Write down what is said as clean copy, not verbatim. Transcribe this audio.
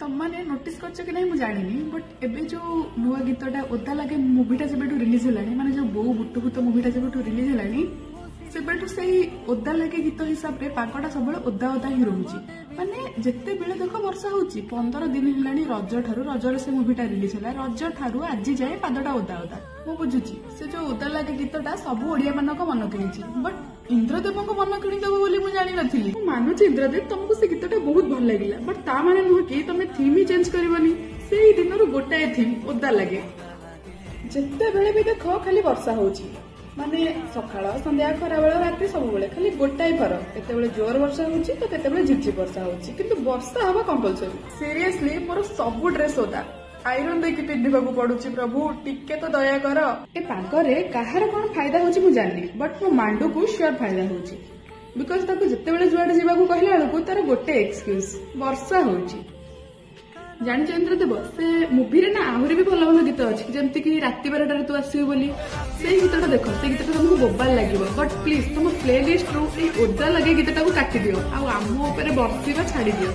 ତମମାନେ notice କରିଛ କି ନାହିଁ ମୁଁ ଜାଣିନି, ବଟ୍ ଏବେ ଯୋଉ ନୂଆ ଗୀତଟା ଓଦା ଲାଗେ ମୁଭିଟା ଯେବେଠୁ ରିଲିଜ ହେଲାଣି, ମାନେ ଯୋଉ ବୋଉ ବୁଟୁ ଭୂତ ମୁଭିଟା ଯେବେଠୁ ରିଲିଜ ହେଲାଣି, ସେବେଠୁ ସେଇ ଓଦା ଲାଗେ ଗୀତ ହିସାବରେ ପାଗଟା ସବୁବେଳେ ଓଦା ଓଦା ହିଁ ରହୁଛି। ମାନେ ଯେତେବେଳେ ଦେଖ ବର୍ଷା ହଉଛି। 15 ଦିନ ହେଲାଣି ରଜ ଠାରୁ, ରଜରେ ସେ ମୁଭିଟା ରିଲିଜ ହେଲା, ରଜ ଠାରୁ ଆଜି ଯାଏ ପାଦଟା ଓଦା ଓଦା। ମୁଁ ବୁଝୁଛି ସେ ଯୋଉ ଓଦା ଲାଗେ ଗୀତଟା ସବୁ ଓଡିଆ ମାନଙ୍କ ମନ କିଣିଛି, ବଟ୍ ଇନ୍ଦ୍ରଦେବଙ୍କ ମନ କିଣିଦେବ ବୋଲି ମୁଁ ଜାଣିନଥିଲି। ମୁଁ ମାନୁଛି ଇନ୍ଦ୍ରଦେବ, ତମକୁ ସେ ଗୀତଟା ବହୁତ ଭଲ ଲାଗିଲା, ବଟ୍ ତା ମାନେ ନୁହଁ କି ତମେ ଥିମ୍ ହିଁ ଚେଞ୍ଜ କରିବନି। ସେଇ ଦିନରୁ ଗୋଟାଏ ଥିମ୍, ଓଦା ଲାଗେ। ଯେତେବେଳେ ବି ଦେଖ ଖାଲି ବର୍ଷା ହଉଛି। ମାନେ ସକାଳ, ସନ୍ଧ୍ୟା, ଖରାବେଳ, ରାତି, ସବୁବେଳେ ଖାଲି ଗୋଟାଏ ଫରକ, କେତେବେଳେ ଜୋର ବର୍ଷା ହଉଛି ତ କେତେବେଳେ ଝିପଝିପ ବର୍ଷା ହଉଛି, କିନ୍ତୁ ବର୍ଷା ହବା କମ୍ପଲସରି। ସିରିୟସଲି, ମୋର ସବୁ ଡ୍ରେସ ଓଦା, ଆଇରନ୍ ଦେଇକି ପିନ୍ଧିବାକୁ ପଡୁଛି। ପ୍ରଭୁ, ଟିକେ ତ ଦୟା କର। ଏ ପାଗରେ କାହାର କଣ ଫାଇଦା ହଉଛି ମୁଁ ଜାଣିନି, ବଟ୍ ମୋ ମାଣ୍ଡୁକୁ ସିଓର ଫାଇଦା ହଉଛି, because ତାକୁ ଯେତେବେଳେ ଯୁଆଡେ ଯିବାକୁ କହିଲା ବେଳକୁ ତାର ଗୋଟେ ଏକ୍ସକ୍ୟୁଜ, ବର୍ଷା ହଉଛି। ଜାଣିଛ ଇନ୍ଦ୍ରଦେବ, ସେ ମୁଭିରେ ନା ଆହୁରି ବି ଭଲ ଭଲ ଗୀତ ଅଛି, ଯେମିତି କି ରାତି 12ଟାରେ ତୁ ଆସିବୁ ବୋଲି। ସେଇ ଗୀତଟା ଦେଖ, ସେଇ ଗୀତଟା ତମକୁ ବୋବାଲ ଲାଗିବ। ବଟ୍ ପ୍ଲିଜ ତମ ପ୍ଲେ ଲିଷ୍ଟରୁ ଏଇ ଓଦା ଲାଗେ ଗୀତଟାକୁ କାଟିଦିଅ ଆଉ ଆମ ଉପରେ ବର୍ଷିବା ଛାଡିଦିଅ।